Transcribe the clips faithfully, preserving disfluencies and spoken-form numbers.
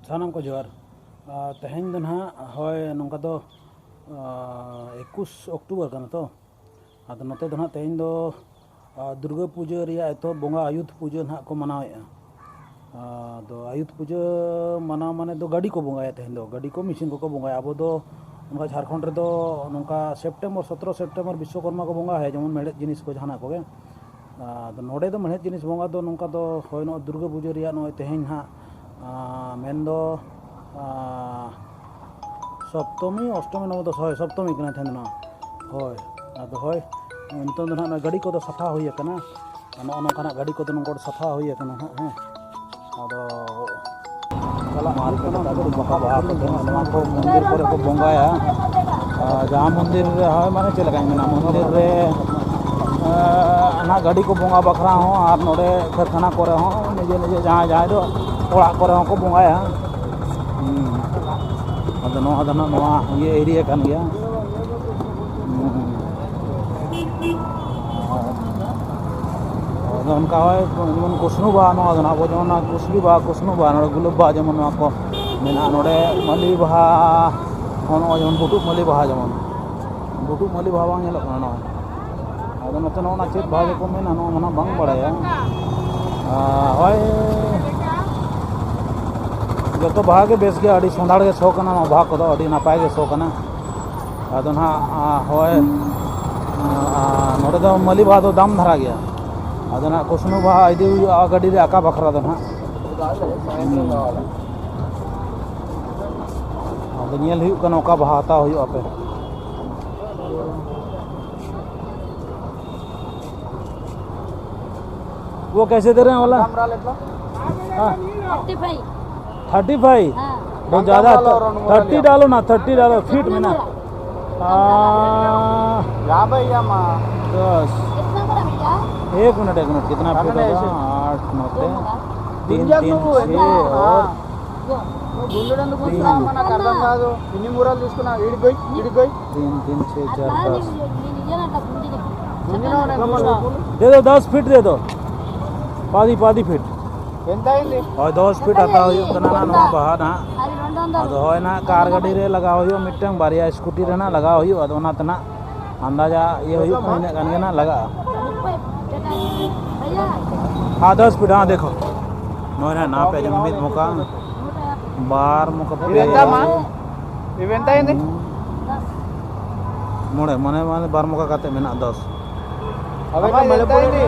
ᱥᱟᱱᱟᱢ ᱠᱚ ᱡᱚᱦᱟᱨ᱾ ᱟᱨ ᱛᱮᱦᱮᱧ ᱫᱚ ᱱᱟᱦᱟᱜ, ᱦᱳᱭ, ᱱᱚᱝᱠᱟ ᱫᱚ, ᱟᱨ, ᱮᱠᱩᱥ ᱚᱠᱴᱳᱵᱚᱨ ᱠᱟᱱᱟ ᱛᱚ᱾ ᱟᱫᱚ ᱱᱚᱛᱮ ᱫᱚ ᱱᱟᱦᱟᱜ ᱛᱮᱦᱮᱧ ᱫᱚ, ᱟᱨ, ᱫᱩᱨᱜᱟᱹ ᱯᱩᱡᱟᱹ ᱨᱮᱭᱟᱜ ᱮᱛᱚᱦᱚᱵ ᱵᱚᱸᱜᱟ ᱟᱭᱩᱫᱷ ᱯᱩᱡᱟᱹ ᱱᱟᱦᱟᱜ ᱠᱚ ᱢᱟᱱᱟᱣᱮᱫᱼᱟ᱾ ᱟᱫᱚ ᱟᱭᱩᱫᱷ ᱯᱩᱡᱟᱹ ᱢᱟᱱᱟᱣ ᱢᱟᱱᱮ ᱫᱚ ᱜᱟᱹᱰᱤ ᱠᱚ ᱵᱚᱸᱜᱟᱭᱟ ᱛᱮᱦᱮᱧ ᱫᱚ, ᱜᱟᱹᱰᱤ ᱠᱚ, ᱢᱮᱥᱤᱱ ᱠᱚᱠᱚ ᱵᱚᱸᱜᱟᱭᱟ᱾ ᱟᱵᱚ ᱫᱚ ᱱᱚᱝᱠᱟ ᱡᱷᱟᱲᱠᱷᱚᱸᱰ ᱨᱮᱫᱚ ᱱᱚᱝᱠᱟ ᱥᱮᱯᱴᱮᱢᱵᱚᱨ, ᱥᱚᱛᱨᱚ ᱥᱮᱯᱴᱮᱢᱵᱚᱨ ᱵᱤᱥᱥᱚᱠᱚᱨᱢᱟ ᱠᱚ ᱵᱚᱸᱜᱟᱭᱟ, ᱡᱮᱢᱚᱱ ᱢᱮᱲᱦᱮᱫ ᱡᱤᱱᱤᱥ ᱠᱚ, ᱡᱟᱦᱟᱱᱟᱜ ᱠᱚᱜᱮ᱾ ᱟᱫᱚ ᱱᱚᱰᱮ ᱫᱚ ᱢᱮᱲᱦᱮᱫ ᱡᱤᱱᱤᱥ ᱵᱚᱸᱜᱟ ᱫᱚ ᱱᱚᱝᱠᱟ ᱫᱚ ᱦᱳᱭ, ᱱᱚᱜᱼᱚᱭ ᱫᱩᱨᱜᱟᱹ ᱯᱩᱡᱟᱹ ᱨᱮᱭᱟᱜ ᱱᱚᱜᱼᱚᱭ ᱛᱮᱦᱮᱧ ᱦᱟᱸᱜ, ᱟᱨ, ᱢᱮᱱᱫᱚ, ᱟᱨ, ᱥᱚᱯᱛᱚᱢᱤ, ᱚᱥᱴᱚᱢᱤ, ᱱᱚᱵᱚᱢᱤ, ᱫᱚᱥ, ᱦᱳᱭ, ᱥᱚᱯᱛᱚᱢᱤ ᱠᱟᱱᱟ ᱛᱮᱦᱮᱧ ᱫᱚ ᱱᱟᱦᱟᱜ᱾ ᱦᱳᱭ, ᱟᱫᱚ ᱦᱳᱭ, ᱱᱤᱛᱚᱝ ᱫᱚ ᱱᱟᱦᱟᱜ ᱱᱚᱣᱟ ᱜᱟᱹᱰᱤ ᱠᱚᱫᱚ ᱥᱟᱯᱷᱟ ᱦᱩᱭ ᱟᱠᱟᱱᱟ᱾ ᱟᱨ ᱱᱚᱜᱼᱚ ᱱᱚᱝᱠᱟᱱᱟᱜ ᱜᱟᱹᱰᱤ ᱠᱚᱫᱚ ᱱᱚᱝᱠᱟ ᱥᱟᱯᱷᱟ ᱦᱩᱭ ᱟᱠᱟᱱᱟ ᱱᱟᱦᱟᱜ, ᱦᱮᱸ᱾ ᱟᱫᱚ ᱪᱟᱞᱟᱜ ᱢᱟ ᱟᱨᱠᱤ ᱱᱚᱝᱠᱟ ᱵᱟᱦᱟ ᱠᱚ ᱱᱚᱣᱟ ᱠᱚ ᱢᱚᱱᱫᱤᱨ ᱠᱚᱨᱮ ᱠᱚ ᱵᱚᱸᱜᱟᱭᱟ᱾ ᱟᱨ ᱡᱟᱦᱟᱸ ᱢᱚᱱᱫᱤᱨ ᱨᱮ, ᱦᱳᱭ, ᱢᱟᱱᱮ ᱪᱮᱫ ᱞᱮᱠᱟᱧ ᱢᱮᱱᱟ, ᱢᱚᱱᱫᱤᱨ ᱨᱮ, ᱟᱨ ᱚᱱᱟ ᱜᱟᱹᱰᱤ ᱠᱚ ᱵᱚᱸᱜᱟ ᱵᱟᱠᱷᱨᱟ ᱦᱚᱸ, ᱟᱨ ᱱᱚᱰᱮ ᱠᱟᱹᱨᱠᱷᱟᱱᱟ ᱠᱚᱨᱮ ᱦᱚᱸ ᱱᱤᱡᱮ ᱱᱤᱡᱮ ᱡᱟᱦᱟᱸᱭ ᱡᱟᱦᱟᱸᱭ ᱫᱚ ᱚᱲᱟᱜ ᱠᱚᱨᱮ ᱦᱚᱸᱠᱚ ᱵᱚᱸᱜᱟᱭᱟ᱾ ᱦᱩᱸ᱾ ᱟᱫᱚ ᱱᱚᱣᱟ ᱫᱚ ᱱᱟᱜ ᱱᱚᱣᱟ ᱤᱭᱟᱹ ᱮᱨᱤᱭᱟ ᱠᱟᱱ ᱜᱮᱭᱟ᱾ ᱦᱩᱸ᱾ ᱟᱫᱚ ᱚᱱᱠᱟ ᱦᱚᱸᱜᱼᱚᱭ ᱡᱮᱢᱚᱱ ᱠᱩᱥᱱᱩ ᱵᱟᱦᱟ, ᱱᱚᱣᱟ ᱫᱚ ᱱᱟᱜ ᱟᱵᱚ ᱡᱮᱢᱚᱱ ᱱᱚᱣᱟ ᱠᱩᱥᱵᱤ ᱵᱟᱦᱟ, ᱠᱩᱥᱱᱩ ᱵᱟᱦᱟ, ᱱᱚᱰᱮ ᱜᱩᱞᱟᱹᱵ ᱵᱟᱦᱟ, ᱡᱮᱢᱚᱱ ᱱᱚᱣᱟ ᱠᱚ ᱢᱮᱱᱟᱜᱼᱟ᱾ ᱱᱚᱰᱮ ᱢᱟᱹᱞᱤ ᱵᱟᱦᱟ ᱦᱚᱸ, ᱱᱚᱜᱼᱚᱭ ᱡᱮᱢᱚᱱ ᱵᱩᱴᱩᱵ ᱢᱟᱹᱞᱤ ᱵᱟᱦᱟ, ᱡᱮᱢᱚᱱ ᱵᱩᱴᱩᱵ ᱢᱟᱹᱞᱤ ᱵᱟᱦᱟ ᱵᱟᱝ ᱧᱮᱞᱚᱜ ᱠᱟᱱᱟ ᱱᱚᱜᱼᱚᱭ᱾ ᱟᱫᱚ ᱱᱚᱛᱮ ᱱᱚᱜᱼᱚ ᱱᱟ ᱪᱮᱫ ᱵᱟᱦᱟ ᱡᱮᱠᱚ ᱢᱮᱱᱟ, ᱱᱚᱣᱟ ᱢᱟ ᱱᱟᱜ ᱵᱟᱝ ᱵᱟᱲᱟᱭᱟ᱾ ᱟᱨ ᱦᱳᱭ, ᱡᱚᱛᱚ ᱵᱟᱦᱟ ᱜᱮ ᱵᱮᱥ ᱜᱮᱭᱟ, ᱟᱹᱰᱤ ᱥᱚᱸᱫᱷᱟᱲ ᱜᱮ ᱥᱚ ᱠᱟᱱᱟ, ᱱᱚᱣᱟ ᱵᱟᱦᱟ ᱠᱚᱫᱚ ᱟᱹᱰᱤ ᱱᱟᱯᱟᱭ ᱜᱮ ᱥᱚ ᱠᱟᱱᱟ᱾ ᱟᱫᱚ ᱱᱟᱦᱟᱜ, ᱟ, ᱦᱳᱭ, ᱟ, ᱱᱚᱰᱮ ᱫᱚ ᱢᱟᱹᱞᱤ ᱵᱟᱦᱟ ᱫᱚ ᱫᱟᱢ ᱫᱷᱟᱨᱟ ᱜᱮᱭᱟ᱾ ᱟᱫᱚ ᱱᱟᱦᱟᱜ ᱠᱩᱥᱱᱩ ᱵᱟᱦᱟ ᱤᱫᱤ ᱦᱩᱭᱩᱜᱼᱟ ᱜᱟᱹᱰᱤ ᱨᱮ ᱟᱠᱟ ᱵᱟᱠᱷᱨᱟ ᱫᱚ ᱱᱟᱦᱟᱜ᱾ ᱦᱩᱸ᱾ ᱟᱫᱚ ᱧᱮᱞ ᱦᱩᱭᱩᱜ ᱠᱟᱱᱟ ᱚᱠᱟ ᱵᱟᱦᱟ ᱦᱟᱛᱟᱣ ᱦᱩᱭᱩᱜᱼᱟ ᱟᱯᱮ᱾ वो कैसे दे रहे हैं वाला? हाँ। Thirty five. Thirty five? हाँ। बहुत ज़्यादा है। थर्टी डालो ना, थर्टी डालो, फीट में ना। आ, या भैया माँ। दस। कितना बड़ा भैया? एक मिनट, एक मिनट, कितना फीट होगा? आठ, नौ, तीन, तीन, छः और गुंडोड़न को तीन। सामान करदम कादो। इन्हीं मुरल इसको ना, इड़ गई, इड़ गई। तीन, तीन, छः, चार, दस। दे दो, दस फीट दे दो। पादी, पादी फीट। ᱦᱳᱭ, ᱫᱚᱥ ᱯᱷᱤᱴ ᱦᱟᱛᱟᱣ ᱦᱩᱭᱩᱜ ᱠᱟᱱᱟ ᱱᱟᱜ ᱱᱚᱣᱟ ᱵᱟᱦᱟ ᱱᱟᱜ᱾ ᱟᱫᱚ ᱦᱳᱭ ᱱᱟᱜ ᱠᱟᱨ ᱜᱟᱹᱰᱤ ᱨᱮ ᱞᱟᱜᱟᱣ ᱦᱩᱭᱩᱜᱼᱟ, ᱢᱤᱫᱴᱟᱝ ᱵᱟᱨᱭᱟ ᱥᱠᱩᱴᱤ ᱨᱮ ᱱᱟᱜ ᱞᱟᱜᱟᱣ ᱦᱩᱭᱩᱜᱼᱟ᱾ ᱟᱫᱚ ᱚᱱᱟᱛᱮ ᱱᱟᱜ ᱟᱱᱫᱟᱡᱟ ᱤᱭᱟᱹ ᱦᱩᱭᱩᱜ ᱠᱟᱱᱟ, ᱤᱱᱟᱹᱜ ᱜᱟᱱ ᱜᱮ ᱱᱟᱜ ᱞᱟᱜᱟᱜᱼᱟ᱾ ᱦᱮᱸ, ᱫᱚᱥ ᱯᱷᱤᱴ, ᱦᱮᱸ, ᱫᱮᱠᱷᱚ᱾ ᱱᱚᱜᱼᱚᱭ ᱱᱟᱜ ᱱᱟᱯᱮ ᱡᱚᱝ ᱢᱤᱫ ᱢᱚᱠᱟ, ᱵᱟᱨ ᱢᱚᱠᱟ, ᱯᱮ ᱢᱚᱠᱟ᱾ ᱢᱚᱬᱮ, ᱢᱟᱱᱮ, ᱢᱟᱱᱮ ᱵᱟᱨ ᱢᱚᱠᱟ ᱠᱟᱛᱮ ᱢᱮᱱᱟᱜᱼᱟ, ᱫᱚᱥ᱾ ᱟᱵᱮᱱ ᱫᱚ ᱢᱟᱞᱮ ᱯᱩᱨᱤ ᱨᱮ᱾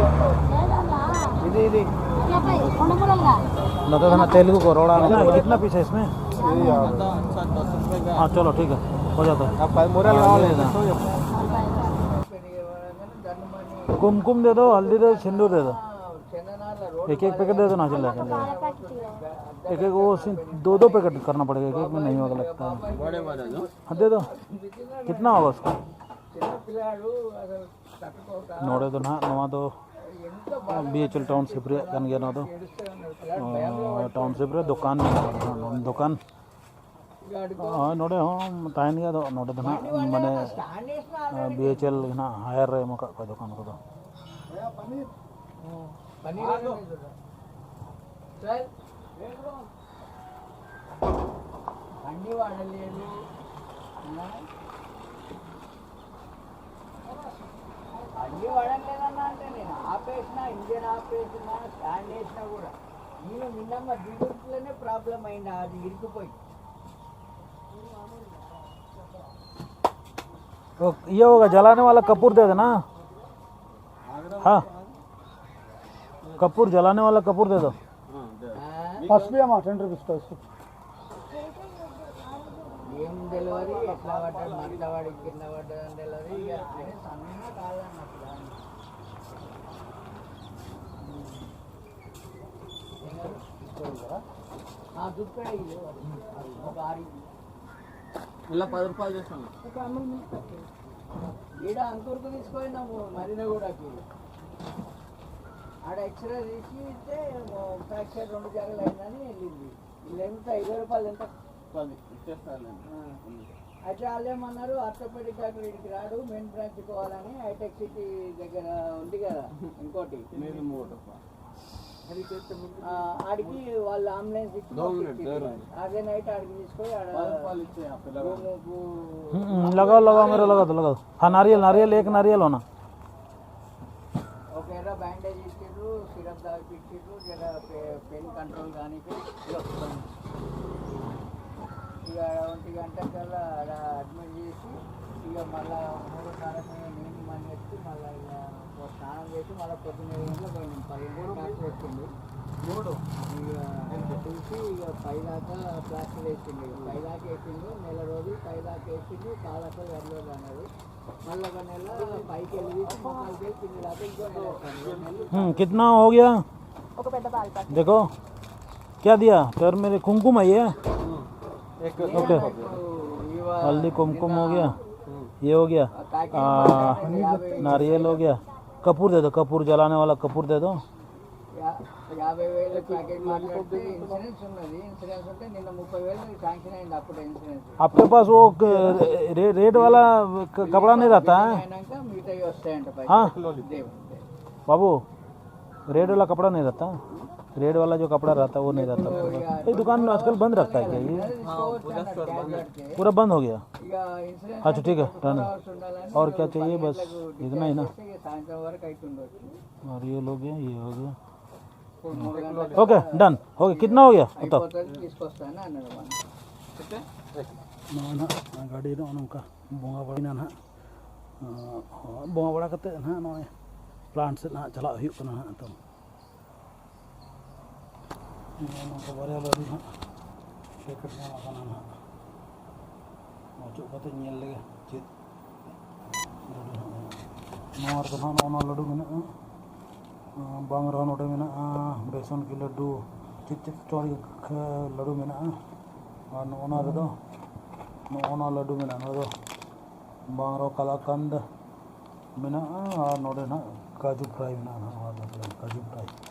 ᱤᱫᱤ, ᱤᱫᱤ᱾ ᱱᱚᱛᱮ ᱫᱚ ᱱᱟᱜ ᱛᱮᱞᱮᱜᱩ ᱠᱚ ᱨᱚᱲᱟ᱾ कितना, कितना पीस है इसमें? हाँ, चलो, ठीक है, हो जाता है। आप मोरल गाँव ले जाओ। कुमकुम दे दो, हल्दी दे दो, सिंदूर दे दो। एक एक पैकेट दे दो ना, चल जाएगा। एक एक वो सिं-, दो दो पैकेट करना पड़ेगा, एक एक में नहीं होगा लगता है। हाँ, दे दो। कितना होगा उसका? ᱱᱚᱰᱮ ᱫᱚ ᱱᱟᱦᱟᱜ ᱱᱚᱣᱟ ᱫᱚ ᱵᱤ ᱮᱭᱤᱪ ᱮᱞ ᱴᱟᱣᱩᱱᱥᱤᱯ ᱨᱮᱭᱟᱜ ᱠᱟᱱ ᱜᱮᱭᱟ᱾ ᱱᱚᱣᱟ ᱫᱚ ᱴᱟᱣᱩᱱᱥᱤᱯ ᱨᱮ ᱫᱚᱠᱟᱱ ᱢᱮᱱᱟᱜᱼᱟ᱾ ᱫᱚᱠᱟᱱ ᱱᱚᱜᱼᱚᱭ ᱱᱚᱰᱮ ᱦᱚᱸ ᱛᱟᱦᱮᱱ ᱜᱮᱭᱟ᱾ ᱟᱫᱚ ᱱᱚᱰᱮ ᱫᱚ ᱱᱟᱦᱟᱜ ᱢᱟᱱᱮ ᱵᱤ ᱮᱭᱤᱪ ᱮᱞ ᱱᱟᱦᱟᱜ ᱦᱟᱭᱟᱨ ᱨᱮ ᱮᱢ ᱟᱠᱟᱫ ᱠᱚᱣᱟ ᱫᱚᱠᱟᱱ ᱠᱚᱫᱚ᱾ అన్ని వాడట్లేదన్నా అంటే నేను ఆపేసిన, ఇంజన్ ఆపేసిన, స్టాండ్ వేసినా కూడా. నేను నిన్నమ్మ దిగుట్లోనే ప్రాబ్లం అయింది, అది ఇరుక్కుపోయి. वो ये होगा, जलाने वाला कपूर दे देना। हाँ, कपूर, जलाने वाला कपूर दे दो। పసుపు ఏమో టెన్ రూపీస్ పసుపు. ఏం డెలివరీ ఎట్లా పడ్డాడు, మట్ల వాడి కింద పడ్డాడు డెలివరీ. ఇక అదే సన్న కాదన్నప్పుడు. ఆ, దుప్పటి. ఇలా పది రూపాయలు చేస్తాను. ఈడ అంకుర్కు తీసుకుపోయినాము మరినగూడకి. ఆడ ఎక్స్రే తీసి ఇస్తే, ఓ, ఫ్రాక్చర్ రెండు జాగాలు అయిందని వెళ్ళింది. వీళ్ళు ఎంత, ఇరవై రూపాయలు, ఎంత? పది ఇచ్చేస్తాను. ఆ. అయితే వాళ్ళు ఏమన్నారు, ఆర్థోపెడిక్ డాక్టర్ ఇక్కడికి రాడు, మెయిన్ బ్రాంచ్ పోవాలని హైటెక్ సిటీ దగ్గర ఉంది కదా ఇంకోటి. మీరు మూడు రూపాయలు. ఆ, ఆడికి వాళ్ళు అంబులెన్స్ ఇచ్చి పంపించారు. అదే నైట్ ఆడికి తీసుకొని ఆడ రూము, हम्म, लगाओ, लगाओ, मेरा लगा दो, लगा दो। हाँ, नारियल, नारियल, एक नारियल होना। ఒక ఎర్ర బ్యాండేజ్ ఇచ్చిండ్రు, సిరప్ తాగిపించిండ్రు, జర పెయిన్ కంట్రోల్ కానీ. ఇక ఒంటి గంట కల్లా ఆడ అడ్మిట్ చేసి, ఇక మళ్ళా మూడో తారీఖు నేను మళ్ళీ వచ్చి మళ్ళీ ఇక ఓ స్నానం చేసి మళ్ళీ పొద్దున్న ఏడు గంటలకు పోయినాం. పదిహేను క్లాస్ వచ్చింది. మూడు. ఇక చూసి ఇక పై దాకా ప్లాస్టర్ వేసిండు. ఇక పై దాకా వేసిండు, నెల రోజులు పై దాకా వేసిండు, కాలు అసలు కదలదు అన్నాడు. మళ్ళీ ఒక నెల పైకి వెళ్ళి తీసి మళ్ళీ కింద దాకా ఇంకో నెల అవుతుంది. రెండు నెలలు. हम्म, कितना हो गया? ఒక పెద్ద బాల్ ప్యాకెట్. देखो, क्या दिया? पैर मेरे कुमकुम है ये। ఓకే. हल्दी कुमकुम हो गया, ये हो गया, आ, नारियल हो गया। कपूर दे दो, कपूर जलाने वाला कपूर दे दो। యా- యాభై వేలు ప్యాకెట్ మాట్లాడితే ఇన్సూరెన్స్ ఉన్నది. ఇన్సూరెన్స్ ఉంటే నిన్న ముప్పై వేలు శాంక్షన్ అయింది అప్పుడే ఇన్సూరెన్స్. आपके पास वो क-, रे-, रेड वाला क-, कपड़ा नहीं रहता है? అయినాక మిగతావి వస్తాయంట పైసలు. हाँ। దేవుడు. बाबू, रेड वाला कपड़ा नहीं रहता? रेड वाला जो कपड़ा रहता है, वो नहीं रहता? ये दुकान आजकल बंद रखता है क्या ये? पूरा बंद हो गया? अच्छा, ठीक है, डन है। और क्या चाहिए? बस इतना ही ना? సాయంత్రం వరకు అవుతుండొచ్చు. और ये लोग हैं, ये हो गया। Okay, done. ఓకే, कितना हो गया? बताओ. అయిపోతుంది, తీసుకొస్తాను అన్నాడు వాడు. ᱱᱚᱜᱼᱚᱭ ᱱᱟᱦᱟᱜ ᱜᱟᱹᱰᱤ ᱱᱚᱜᱼᱚ ᱱᱚᱝᱠᱟ ᱵᱚᱸᱜᱟ ᱵᱟᱲᱟᱭᱮᱱᱟ ᱱᱟᱦᱟᱜ᱾ ᱟᱸ, ᱵᱚᱸᱜᱟ ᱵᱟᱲᱟ ᱠᱟᱛᱮᱫ ᱱᱟᱦᱟᱜ ᱱᱚᱜᱼᱚᱭ ᱯᱞᱟᱱᱴ ᱥᱮᱫ ᱱᱟᱦᱟᱜ ᱪᱟᱞᱟᱜ ᱦᱩᱭᱩᱜ ᱠᱟᱱᱟ ᱱᱟᱦᱟᱜ ᱱᱤᱛᱚᱝ᱾ ᱱᱚᱜᱼᱚ ᱱᱚᱝᱠᱟ ᱵᱟᱨᱭᱟ ᱞᱟᱹᱰᱩ ᱱᱟᱦᱟᱜ ᱯᱮᱠᱮᱴ ᱧᱟᱢ ᱟᱠᱟᱱᱟ ᱱᱟᱦᱟᱜ᱾ ᱚᱪᱚᱜ ᱠᱟᱛᱮ ᱧᱮᱞ ᱞᱮᱜᱮ ᱪᱮᱫ ᱞᱟᱹᱰᱩ ᱱᱟᱦᱟᱜ ᱢᱮᱱᱟᱜᱼᱟ᱾ ᱱᱚᱣᱟ ᱨᱮᱫᱚ ᱱᱟᱦᱟᱜ ᱱᱚᱜᱼᱚ ᱱᱚᱣᱟ ᱞᱟᱹᱰᱩ ᱢᱮᱱᱟᱜᱼᱟ᱾ ᱟᱸ, ᱵᱟᱝ ᱨᱮᱦᱚᱸ ᱱᱚᱰᱮ ᱢᱮᱱᱟᱜᱼᱟ ᱵᱮᱥᱚᱱ ᱠᱤ ᱞᱟᱹᱰᱩ, ᱪᱮᱫ ᱪᱮᱫ ᱪᱚ ᱞᱟᱹᱰᱩ ᱢᱮᱱᱟᱜᱼᱟ᱾ ᱟᱨ ᱱᱚᱜᱼᱚ ᱱᱚᱣᱟ ᱨᱮᱫᱚ ᱱᱚᱜᱼᱚ ᱱᱚᱣᱟ ᱞᱟᱹᱰᱩ ᱢᱮᱱᱟᱜᱼᱟ᱾ ᱱᱚᱣᱟ ᱫᱚ ᱵᱟᱝ ᱨᱮᱦᱚᱸ ᱠᱟᱞᱟᱠᱟᱱᱫ ᱢᱮᱱᱟᱜᱼᱟ᱾ ᱟᱨ ᱱᱚᱰᱮ ᱱᱟᱦᱟᱜ ᱠᱟᱡᱩ ᱯᱷᱨᱟᱭ ᱢᱮᱱᱟᱜᱼᱟ, ᱱᱟᱦᱟᱜ ᱱᱚᱣᱟ ᱫᱚ ᱠᱟᱡᱩ ᱯᱷᱨᱟᱭ᱾